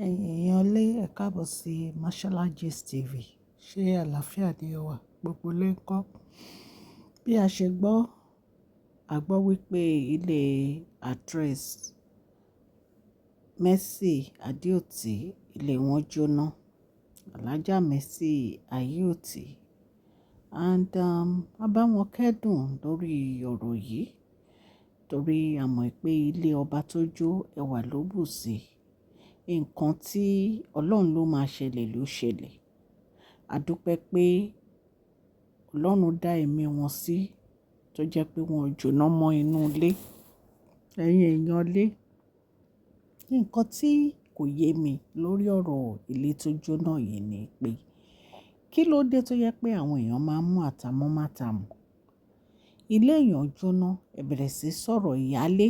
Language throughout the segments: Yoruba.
Ẹ̀yin èèyàn lé, ẹ̀ káàbọ̀ sí Mashola Gist TV. Ṣé àlàáfíà ni ẹ wà? Gbogbo lé ń kọ́. Bí a ṣe gbọ́, a gbọ́ wípé ilé actress Mercy Adeoti, ilé wọn jóná. Alhaja Mercy Adeoti. And a bá wọn kẹ́dùn lórí ọ̀rọ̀ yìí torí a mọ̀ pé ilé ọba tó jó, ẹwà ló bù sí. Nǹkan tí Ọlọ́run ló máa ṣẹlẹ̀ ló ṣẹlẹ̀. A dúpẹ́ pé Ọlọ́run dá ẹ̀mí wọn sí tó jẹ́ pé wọn ò jóná mọ́ inú ilé. Ẹ̀yin èèyàn lé, nǹkan tí kò yé mi lórí ọ̀rọ̀ ilé tó jóná yìí ni pé kí ló dé tó jẹ pé àwọn èèyàn máa ń mú àtàmọ́ mátàmọ́? Ilé èèyàn jóná, ẹ bẹ̀rẹ̀ sí sọ̀rọ̀ ìyálé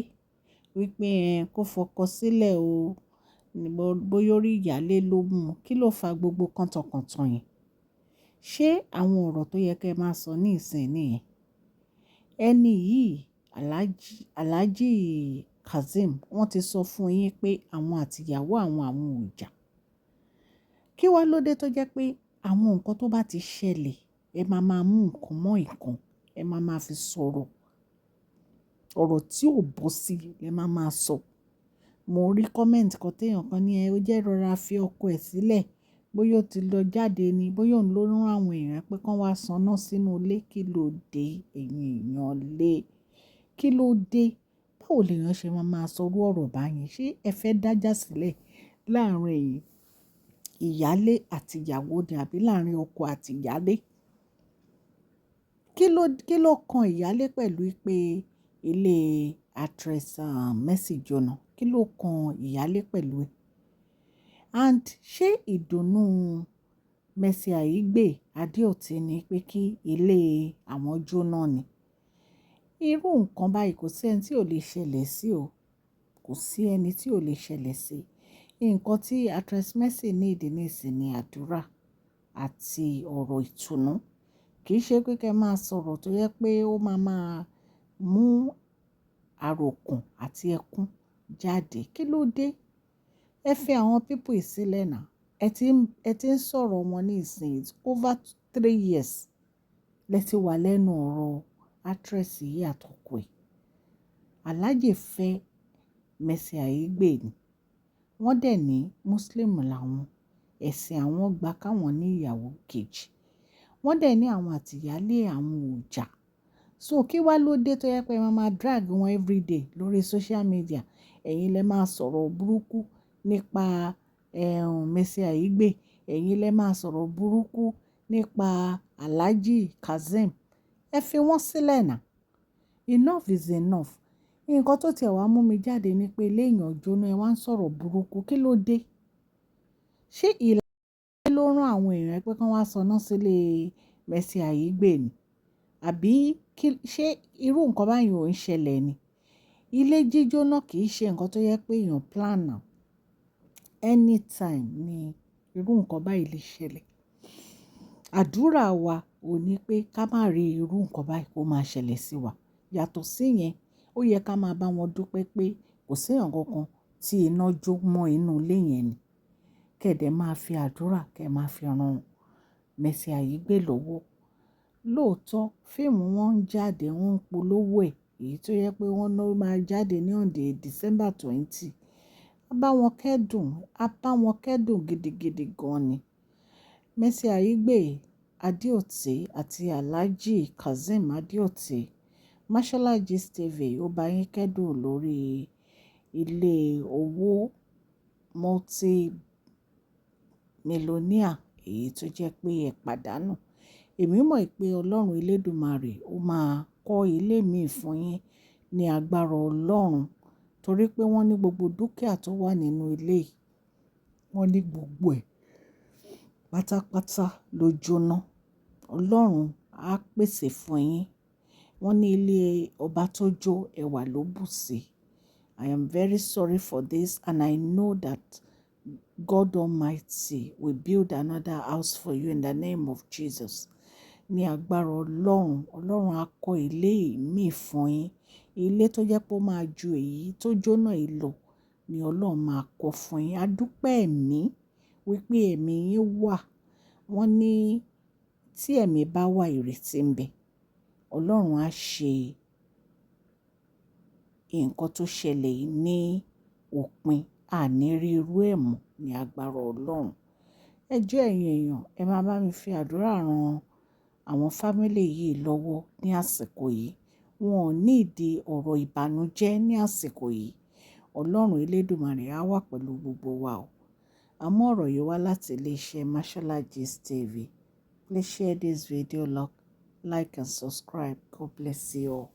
wípé ẹ kó fọkọ sílẹ̀ o, bóyá orí ìyálé ló mú. Kí ló fa gbogbo kọ̀ntọ̀kọ̀ntọ̀ yẹn? Ṣé àwọn ọ̀rọ̀ tó yẹ kí ẹ máa sọ ní ìsìn nìyẹn? Ẹni yìí, Alhaji, Alhaji Kazeem, wọ́n ti sọ fún yín pé àwọn àti ìyàwó àwọn, àwọn ò jà. Kí wá ló dé tó jẹ́ pé àwọn nǹkan tó bá ti ṣẹlẹ̀, ẹ máa máa mú nǹkan mọ́ nǹkan, ẹ máa máa fi sọ̀rọ̀. Ọ̀rọ̀ tí ò bọ́ sí ẹ máa máa sọ. Mo rí comment kan tí èèyàn kan ní ẹ, ó jẹ́ rọra fi ọkọ ẹ sílẹ̀, bóyá ó ti lọ jáde ni, bóyá òun ló rán àwọn èèyàn pé kí wọ́n wá ṣáná sínú ilé. Kí ló dé, ẹ̀yin èèyàn lé? Kí ló dé? Báwo lèèyàn ṣe máa máa sọ irú ọ̀rọ̀ báyẹn? Ṣé ẹ fẹ́ dájà sílẹ̀ láàárín ìyálé àti ìyàwó ni àbí láàárín ọkọ àti ìyálé? Kí ló kan ìyálé pẹ̀lú pé ilé actress Mercy jóná? Kí ló kan ìyálé pẹ̀lú ẹ̀? And ṣé ìdùnnú Mercy Aigbe Adeoti ni pé kí ilé àwọn jóná ni? Irú nǹkan báyìí kò sí ẹni tí ò lè ṣẹlẹ̀ sí o. Kò sí ẹni tí ò lè ṣẹlẹ̀ sí. Nǹkan tí actress Mercy need nísìnyí ni àdúrà àti ọ̀rọ̀ ìtùnú. Kì í ṣe pé kí ẹ máa sọ̀rọ̀ tó yẹ pé ó máa máa mú àròkàn àti ẹkún jáde. Kí ló dé? Ẹ fi àwọn people yìí sílẹ̀ náà. Ẹ ti ń sọ̀rọ̀ wọn ní ìsìn, it's over 3 years lẹ ti wà lẹ́nu ọ̀rọ̀ actress yìí àtọkọ ẹ̀. Alhaji fẹ́ Mercy Aigbe ni. Wọ́n dẹ̀ ní Muslim làwọn. Ẹ̀sìn àwọn gbà káwọn ní ìyàwó kejì. Wọ́n dẹ̀ ní àwọn àti ìyálé àwọn ò jà. So kí wá ló dé tó yẹ pé ẹ máa máa drag wọn everyday lórí social media? Ẹ̀yin lẹ máa sọ̀rọ̀ burúkú nípa Mercy Aigbe. Ẹ̀yin lẹ máa sọ̀rọ̀ burúkú nípa Alhaji Kazeem. Ẹ fi wọ́n sílẹ̀ náà. Enough is enough. Nǹkan tó tiẹ̀ wá mú mi jáde ní pé ilé èèyàn jóná, ẹ wá ń sọ̀rọ̀ burúkú. Kí ló dé? Ṣé ìyálé ló rán àwọn èèyàn pé kí wọ́n wá ṣáná sílé Mercy Aigbe ni? Àbí kí, ṣé irú nǹkan báyìí ò ń ṣẹlẹ̀ ni? Ilé jíjóná kì í ṣe nǹkan tó yẹ pé èèyàn plan now. Anytime ni irú nǹkan báyìí lè ṣẹlẹ̀. Àdúrà wa ò ní pé ká má rí irú nǹkan báyìí kó máa ṣẹlẹ̀ sí wa. Yàtọ̀ sí yẹn, ó yẹ ká máa bá wọn dúpẹ́ pé kò sí ẹ̀yàn kankan tí iná jó mọ́ inú ilé yẹn ni. Kẹ̀dẹ̀ máa fi àdúrà kẹ máa fi ran Mercy Aigbe lọ́wọ́. Lóòótọ́, fíìmù wọn ń jáde, wọ́n ń polówó ẹ̀, èyí tó yẹ pé wọ́n ló máa jáde ní on the December 20. A bá wọn kẹ́dùn, a bá wọn kẹ́dùn gidigidi gan ni. Mercy Aigbe Adeoti àti Alhaji Kazeem Adeoti, Mashola Gist TV ó bá yín kẹ́dùn lórí ilé owó multi millionaire èyí tó jẹ́ pé ẹ pàdánù. Èmi mọ̀ pé Ọlọ́run elédùmarè ó máa kọ́ ilé míì fún yín ní agbára Ọlọ́run torí pé wọ́n ní gbogbo dúkìá tó wà nínú ilé yìí, wọ́n ní gbogbo ẹ̀ pátápátá ló jóná. Ọlọ́run á pèsè fún yín. Wọ́n ní ilé ọba tó jó, ẹwà ló bù sí. I am very sorry for this and I know that God Almighty will build another house for you in the name of Jesus. Ní agbára Ọlọ́run, Ọlọ́run á kọ́ ilé míì fún yín. Ilé tó jẹ́ pé ó máa ju èyí tó jóná yìí lọ. ni Ọlọ́run máa kọ fún yín. A dúpẹ́ ẹ̀mí wípé ẹ̀mí yín wà. Wọ́n ní tí ẹ̀mí bá wà, ìrètí ń bẹ. Ọlọ́run á ṣe nǹkan tó ṣẹlẹ̀ yìí ní òpin, a ní rí irú ẹ̀ mọ́ ní agbára Ọlọ́run. Ẹ jọ̀ọ́ ẹ̀yin èèyàn, ẹ máa bá mi fi àdúrà ran àwọn family yìí lọ́wọ́ ní àsìkò yìí. Wọn ò need ọ̀rọ̀ ìbànújẹ́ ní àsìkò yìí. Ọlọ́run Elédùmarè á wà pẹ̀lú gbogbo wa o. A mú ọ̀rọ̀ yìí wá láti ilé-iṣẹ́ Mashola Gist TV. Please share this video, like and subscribe. God bless you all.